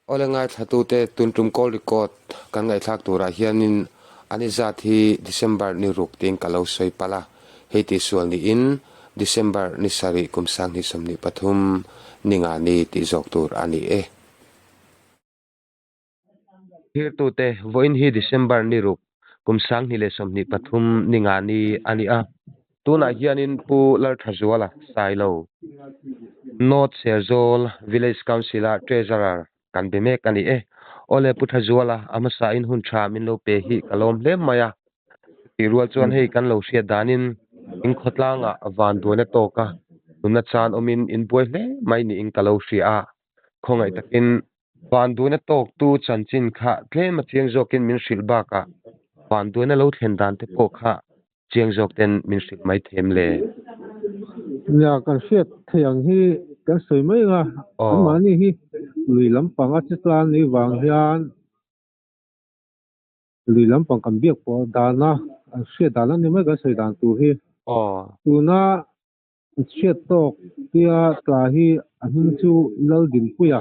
Awle ngaithlatute tun tum call record kan ngaihthlak turah hianin a ni zat hi December ni ruk tiin ka lo sawi palh a, hei tihsual niin December ni sarih kum 2023 ni nga ni tih zawk tur a ni e. Thirtute, vawiin hi December ni ruk kum 2023 ni nga ni a ni a, tunah hianin Pu Lalthazuala Sailo, North Serzawl Village Council-a Treasurer kan be mek a ni e. Awle Pu Thazuala, a hmasain hun tha min lo pe hi ka lawm hle mai a. Tih rual chuan hei kan lo hriat danin in khawtlangah vanduaina tawka nunna chan awmin in buai hle mai niin ka lo hria a, khawngaih takin Vanduaina tawktu chanchin kha tlem a chiang zawkin min hrilh bakah vanduaina lo thlen dan te pawh kha chiang zawk ten min hrilh mai them le. Nia, kan hriat thei ang hi kan sawi mai ang a, anmahni hi lui lampang a che tlan ni vang hian lui lampang kan biak pawh dana an hriat dan a ni mai kan sawi dan tur hi. Tuna Chhiat tawk tia tla hi a hming chu Laldinpuia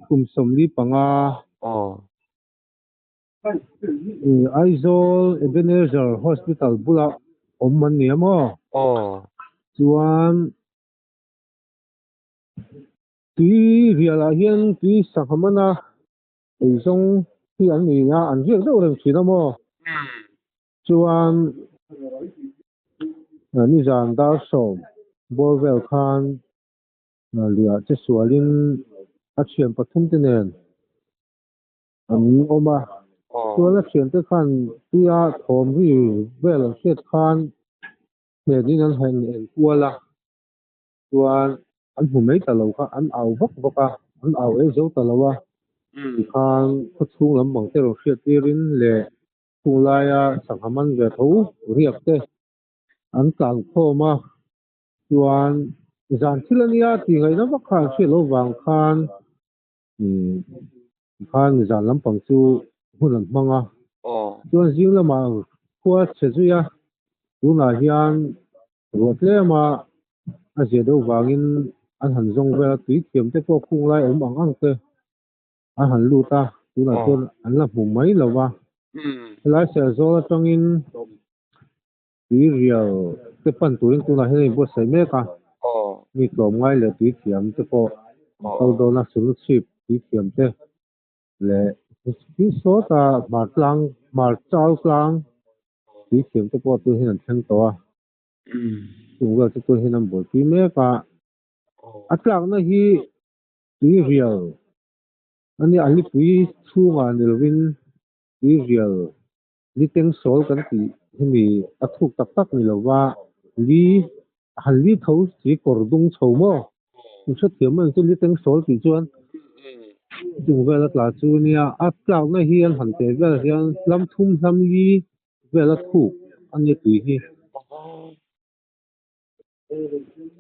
kum 45. Aizawl Ebenezer Hospital bula awm an ni a maw? Chuan tui rialah hian tui sangha mana eizawng hi an ni a, an riak deuh reng thin a maw? Chuan nizan dar 10 bawr vel khan luiah che sualin a thian pathum te nen an awm a. Chuan a thiante khan tuia thawm ri vel an hriat khan hnenin an han en kual a. Chuan an hmu mai ta lo kha an au vak vak a, an au ei zo ta lo a. Tikhan khawchhung lam bang te rawn hriat tirin leh Chung laia sangha man ve tho riak te an tlan khawm a, chuan zan thil a nia tih ngaihna vak kha an hriat loh vang khan khan zan lampang chu hun an hmang a, chuan zing lamah khua chhe zui a, tunah hian ruah tlem a a zia deuh vangin an han zawng vel a, tui thiam te pawh khung lai awm ang ang te. A han lut a, tunah chuan an la hmu mai lo va. Helai Serzawl atangin tui rial te pan turin tunah hian a inbuatsaih mek a. Mi tlawmngai leh tui thiam te pawh an kal dawn a, Sunu chhip tui thiam te leh hi sawta hmar tlang hmar chal tlang tui thiam te pawh tun hian an thleng tawh a. Chung vel chu tun hian an buaipui mek a. A tlakna hi Tui rial a nia, a lipui chhungah ni lovin tui rial li teng sawl kan tih hemi a thuk tak tak ni lova li han li tho si kawr dung chho maw? In hrethiam mai ang chu li teng sawl tih chuan chung vel a tla chu nia, a tlakna hi an han teh vel hian hlam thum hlam li vel a thuk a nia tui hi.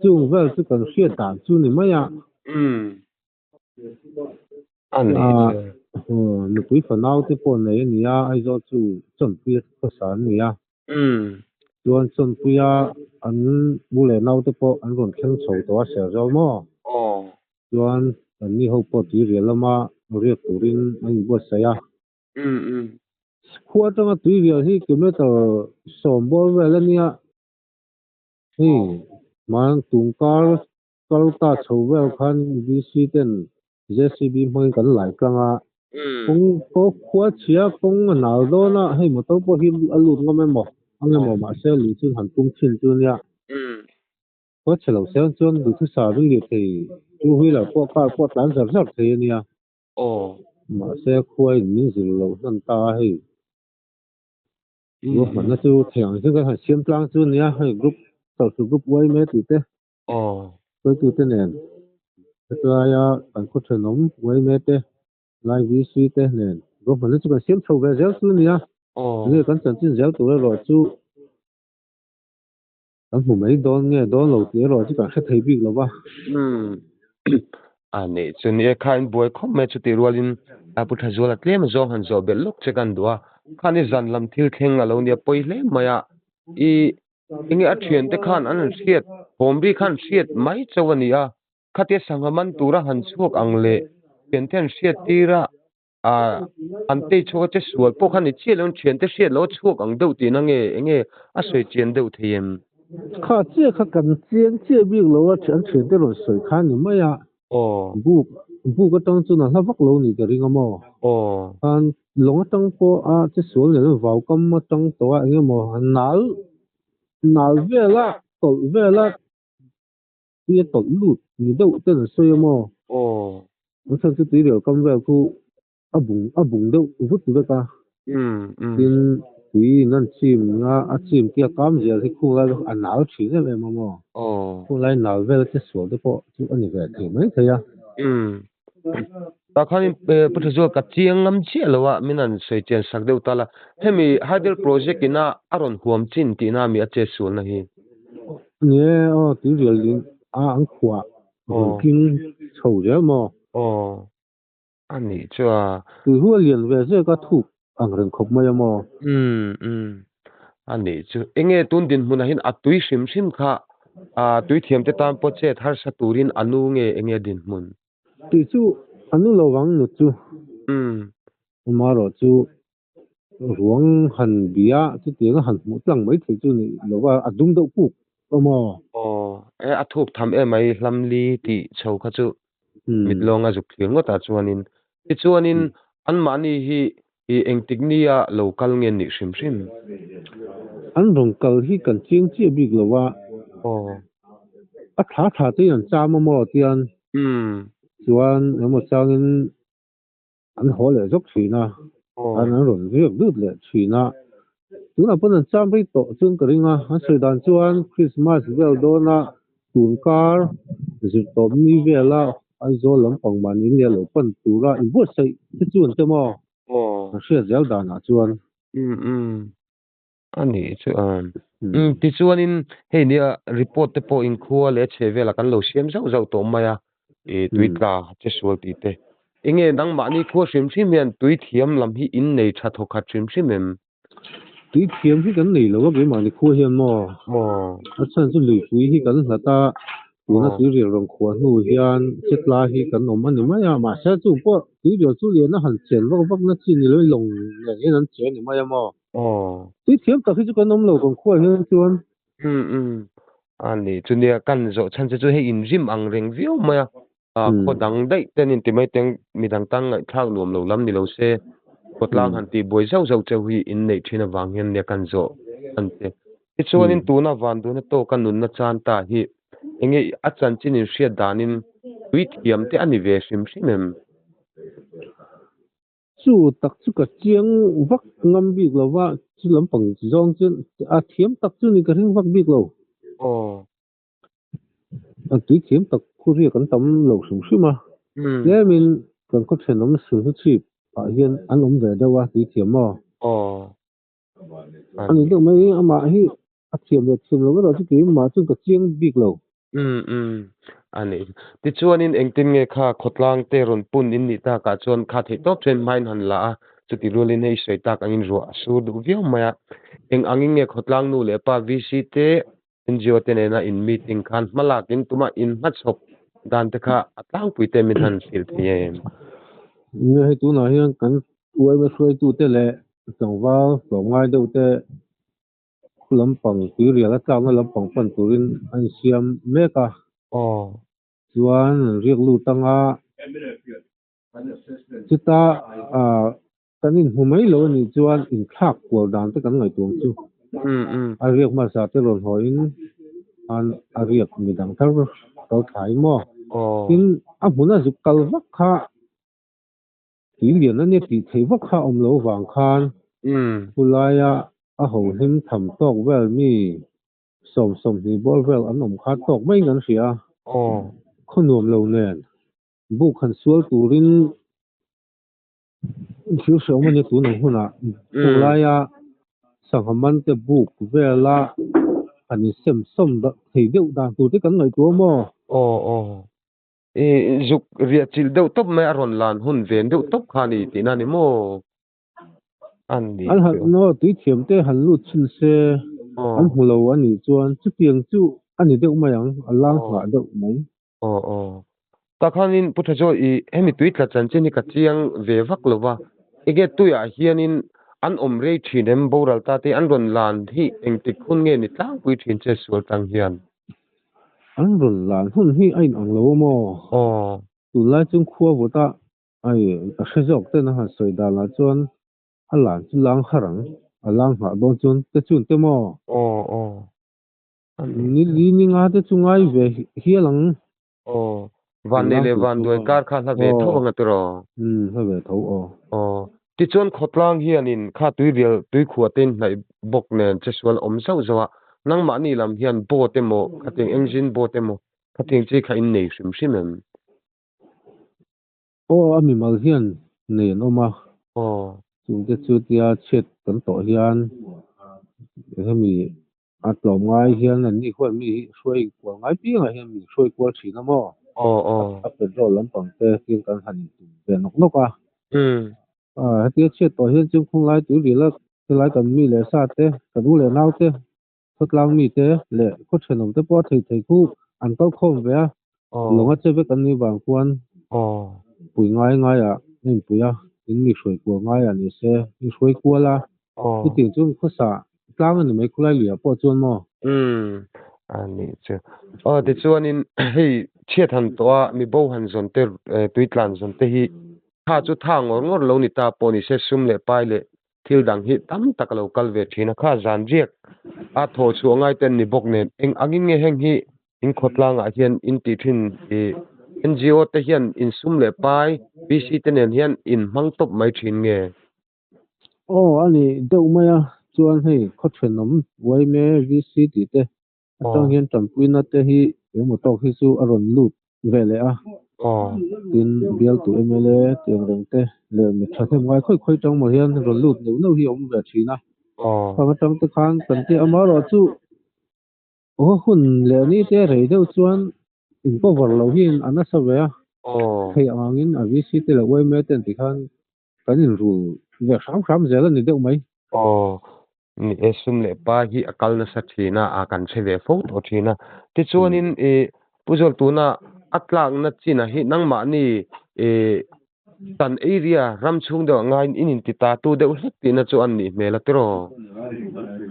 Chung vel chu kan hriat dan chu ni mai a. Nupui fanau te pawh nei a ni a, Aizawl chu Chawnpuia khawsa an ni a. Chuan Chawnpuia an u leh nau te pawh an rawn thleng chho tawh a Serzawl maw? Chuan an ni ho pawh tuirial lama riak turin an inbuatsaih a. Khua atanga tuirial hi kilometer 10 bawr vel a nia. Hei hman tum kar kal ta chho vel khan VC ten JCB hmangin kan lai tlang a, kawng pawh khua chhia kawng a nal dawn a, hei motor pawh hi a lut ngam emaw ang emaw mahse lui chu han tum thin chu nia. Khua chhe lo se chuan duhthusam ring leh thei two wheeler pawh car pawh a tlan zar zar thei a nia. Mahse khua in min zir loh hnan ta a hei. Ruahmanna chu thei ang chu kan han siam tlang chu nia hei group Chawlhsuk group uaime tih te hruaitute nen hetilaia kan khaw thenawm uaime te lai VC te nen ruahmanna chu kan siam chho ve zel chu nia enge kan chanchin zel tur erawh chu kan hmu mai dawn nge dawn lo tih erawh chu kan hre thei bik lo va. A nih chu ni e, kha in buai khawp mai chutih rualin a Pu Thazuala tlem zawng han zawh belh lawk che kan duh a, khani zan lam thil thleng a lo nia pawi hle mai a, i enge a thiante khan an han hriat thawm ri khan hriat mai chauh a ni a, khatia sangha man tura han chhuak ang le. Thiante an hriat tir a, ah an tei chhuak a che sual pawh kha ni chiah lo in thiante hriat lo a chhuak ang deuh tihna nge enge a sawi chian deuh thei em? Kha chiah kha kan chiang chiah bik lo a, an thiante rawn sawi kha ni mai a. Aw. Buk buk atang chuan a hla vak lo ni ka ring a maw? Aw. Khan lawng atang pawh a che sual nen an vau kam atang tawh a eng emaw nal nal vel a tawlh vel a tui a tawlh lut ni deuh ten an sawi a maw? Aw. An chhan chu tui rel kam vel khu a bung a bung deuh vut vek a. Um um. Tin tui in an chim a a chim tia kam zel hi khung lai a nal thin em em a maw? Aw. Khung lai nal vel te sual te pawh chu a ni ve thei mai thei a. Um. Tah khanin Pu Thazual ka chiang ngam chiah lo a, min han sawi chian sak deuh ta la. Hemi Hydel project ina a rawn huam chin tihna ami a chet sualna hi? Ni e, aw tuirial in a an khuah rawn tling chho zel maw? Aw. A nih chu a. Tui hu a lian ve zek a thuk ang reng khawp mai a maw? Umm umm. A nih chu. Enge tun dinhmunah hian a tui hrim hrim kha ah tui thiamte tan pawh chet harsa turin a nu nge enge dinhmun? Tui chu a nu lo vang nu chu. Umm. Amaherawh chu ruang han bia chutiang a han hmuh tlang mai thei chu ni lo va a dum deuh kuk a maw? Aw. E a thuk tham em mai hlamli tih chho kha chu mit lawnga zuk thlir ngawt ah chuanin tichuanin anmahni hi i engtik nia lo kal nge nih hrim hrim? An rawn kal hi kan chiang chiah bik lo a. Aw. A thla thla te in an cham a maw tian chuan engemaw changin an haw leh zawk thin a, an an rawn riak dut leh thin a. Tunah pawn an cham rei tawh chuan ka ring a, an sawi dan chuan Christmas vel dawna tun kar zir tawp ni vela Aizawl lampang mahni leh lo pan tura inbuatsaih te chu an tem aw, an hriat zel danah chuan. Umm umm. A nih chu a. Umm tichuanin hei nia report te pawh inkhua leh chhe velah kan lo siam zauh zauh tawh mai a, ih tui tla che sual tih te. Enge nangmahni khua hrim hrim hian tui thiam lam hi in nei tha thawkhat hrim hrim em? Tui thiam hi kan nei lo a keimahni khua hian maw? Maw. A chhan chu luipui hi kan hlat a, tuna tuirial rawn khuah hnu hian chetla hi kan awm a ni mai a, mahse chung pawh tuirial chu lian a han chen vak vak na chi ni loin lawng nen hian an che a ni mai a maw? Aw. Tui thiam tak hi chu kan awm lo kan khuaah hian chuan. Umm umm. A ni chu nia kan zawh chhan che chu hei inrim ang reng viau mai a. A khaw dang daih ten in ti mai teng midang tan ngaihthlak nuam lo lam ni lo se khawtlang han tih buai zauh zauh cheu hi in neih thin avang hian nia kan zawh chhan che. Tichuanin tuna van duhna tawka nunna chan ta hi enge a chanchin in hriat danin tui thiam te a ni ve hrim hrim em? Chu tak chu ka chiang vak ngam bik lo va, chu lampang zawng chuan a thiam tak chu ni ka ring vak bik lo. Aw. A tui thiam tak khu riak an tam lo hrim hrim a, tlemin kan khaw thenawm Sulhnu chhip ah hian an awm ve deuh a tui thiam maw? Aw. A ni deuh mai, amah hi a thiam leh thiam lo erawh chu keimah chuan ka chiang bik lo. Umm umm a ni. Tichuanin engtin nge kha khawtlang te rawn pun in nih takah chuan kha theih tawp chuan hmain han la a, chuti rualin hei sawi tak angin ruah a sur duh viau mai a. Eng angin nge khawtlang nu leh pa VC te NGO te nena in meeting khan hma lakin tumah in hmachhawp dan te kha a tlangpui te min han hrilh thei em? Nia hei tunah hian kan uaima hruaitute leh tlangval tlawmngai deuh te Khu lampang tuirial a tlakna lampang pan turin a insiam mek a. Aw. Chuan an riak lut anga chuta ah kan inhmu mai lo a nih chuan inthlak kual dan te kan ngaihtuah ang chu. Umm umm. A riak hmasa te rawn hawiin an a riak midang thar kal thlai maw. Aw. Tin a hmuna zuk kal vak kha Tui lian a nia tih theih vak kha awm lo vang khan khulaia a ho hlim tham tawk vel mi 20 bawr vel an awm kha tawk maiin an hria a. Khaw nuam lo nen buk han sual turin thil hreawm a nia tun ang hunah khulaia sangha man te buk vela han insem sawm thei deuh dan tur te kan ngaihtuah maw? Aw aw. I zuk riah chilh deuh tawp mai a rawn lan hun ven deuh tawp kha a ni tihna a ni maw? A ni An han maw tui thiam te han lut chhin se an hmu lo a nih chuan chutiang chu a ni deuh mai ang, a lang nghah deuh mai. Aw aw. Tah khanin Pu Thazawl i hemi tui tla chanchin hi ka chiang ve vak lo va, enge tuiah hianin an awm rei thin em boral ta te an rawn lan hi engtik hun nge ni tlangpui thin che sual tang hian? An rawn lan hun hi a inang lo a maw? Aw. Tunlai chung khua vawta ai ka hre zawk ten a han sawi danah chuan a lan chu lang har ang, a lang nghah dawn chuan te chun te maw? Aw aw. Ni li ni nga te chu ngai ve hial ang. Aw, Vannei leh Vanduai kar kha hla ve tho ang a tiraw? Umm, hla ve tho aw. Aw, tichuan khawtlang hianin kha tuirial tuikhuah te in hnaih bawk nen chesual awm zauh zauh a, nangmahni lam hian boat emaw khatiang engine boat emaw khatiang chi kha in nei hrim hrim em? Aw, a mimal hian nei an awm a. Aw. Chungte chu tia chhiat kan tawh hian hemi A tlawm ngai hian an ni khuan mi hi hruai kual ngai piangah hian min hruai kual thin a maw? Aw aw. A petrol lampang te thil kan han intum ve nawk nawk a. Umm. Hetia chhiat tawh hian chu khunglai tui ril a khilai kan mi leh sa te, kan u leh nau te, khawtlang mi te leh khaw thenawm te pawh a thei thei khu an kal khawm ve a. Lawng a che vek an nih vang khuan pui ngai ngaiah a inpui a, in mi hruai kual ngaiah ni se in hruai kual a. Chutiang chuan khawsa tlang a ni mai khulai luiah pawh chuan maw? Umm a nih chu. Aw tichuanin hei chhiat han tawh a mi bo han zawn te tuitlan zawn te hi tha chu tha ngawr ngawr lo ni ta pawh ni se sum leh pai leh thil dang hi tam tak a lo kal ve thin a kha zan riak a thaw chhuah ngai te an ni bawk nen eng angin nge heng hi in khawtlangah hian in tih thin i NGO te hian in sum leh pai PC te nen hian in hmang tawp mai thin nge? Aw a ni deuh mai a, chuan hei khaw thenawm Uaime VC tih te atang hian tanpuina te hi engemaw tawk hi chu a rawn lut ve leh a, tin bialtu mla tiang reng te leh mi thahnem ngai khawi khawi tang maw hian rawn lut neuh neuh hi a awm ve thin a, khang atang te khan kan ti amaherawh chu aw hun leh ni te rei deuh chuan in cover loh hian a nasa ve a, theih angin a VC te leh Uaime te an ti khan Kan inrul ve hram hram zel a ni deuh mai. Aw, ni e, sum leh pa hi a kal nasa thin a, a kan hre ve fo tawh thin a. Tichuanin i Pu Zawl tuna a tlakna chinah hi nangmahni i tan area ram chhung deuh ah ngaiin in inti ta tu deuh hlek tihna chu an nih hmel a tiraw?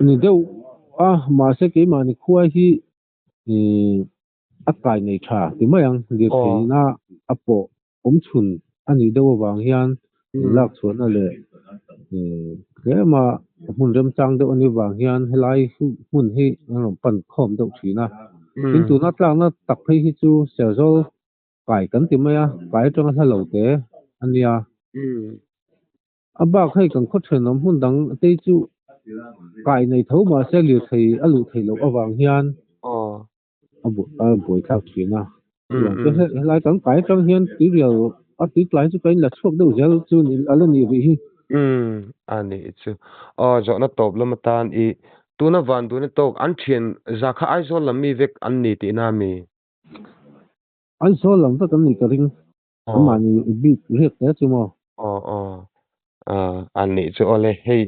Ni deuh a, mahse keimahni khua hi i a kai nei tha ti mai ang, lirtheihna a pawh awm chhun a nih deuh avang hian lak chhuahna leh tlema hmun remchang deuh a nih avang hian helai hmun hi an rawn pan khawm deuh thin a. Tin tuna tlakna tak phei hi chu Serzawl kai kan ti mai a, kai atanga hla lo te a nia. A bak hei kan khaw thenawm hmun dang te chu kai nei tho mahse lirthei a luh theih loh avang hian a buai thlak thin a. Helai kan kai atang hian tuirial a tui tlai chu ka inla chhuak deuh zel chu a la nih rih hi. Umm a nih chu. Aw zawhna tawp lam atan i tuna van duhna tawk an thian za kha Aizawl lam mi vek an ni tihna ami? Aizawl lam vek an nih ka ring. Amahni bik riak hle chu maw? Aw aw a nih chu awle hei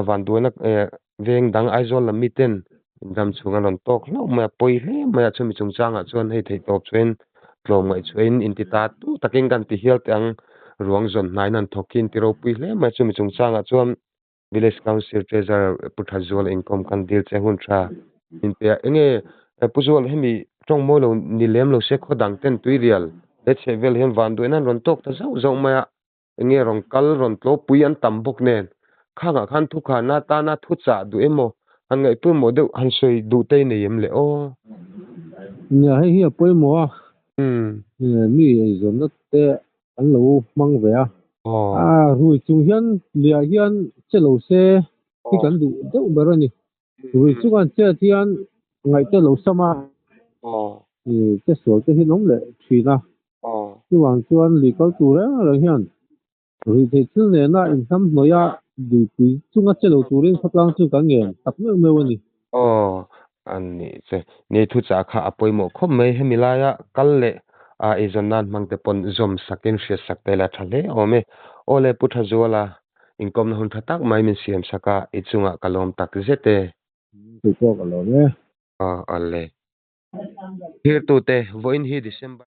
van duaina veng dang Aizawl lam miten dam chhung an rawn tawk hlauh mai a pawi hle mai a chumi chungchangah chuan hei theih tawp chuan tlawm ngaih chuan inti ta tu takin kan ti hial teh ang ruang zawn hnaiin an thawk hi inti ropui hle mai a chumi chungchangah chuan Village Council Treasurer Pu Thazuala inkawm khan dil che hun tha min pe a. Enge Pu Zual hemi tawng mawi lo ni lem lo se khaw dang ten tuirial he chheh vel hian van duaina an rawn tawk ta zauh zauh mai a. Enge rawn kal rawn tlawpui an tam bawk nen khangah khan thukhana atana thu chah duh emaw han ngaihpawimawh deuh han sawi duh te i nei em le aw. Nia hei hi a pawimawh a. Mi eizawnna te an lo hmang ve a. A rui chung hian luiah hian che lo se hi kan duh deuh ber a ni. Rui chunga an chet hian ngaih te lo sam a, che sual te hi an awm leh thin a. Chuvang chuan lui kal tur reng reng hian ruihtheih thil nena inhnam hnawih a luipui chunga che lo turin khawtlang chu kan ngen tak meuh meuh a ni. Aw, a nih che. Ni thuchah kha a pawimawh khawp mai. Hemi laia kal leh a eizawn nan hmang te pawn zawm sakin hriat sak te la tha hle awm e. Aw le Pu Thazuala, inkawmna hun tha tak mai min siam sak a, i chungah ka lawm tak zet e. Kei pawh ka lawm e. Aw, aw le. Thirtute, vawiin hi December.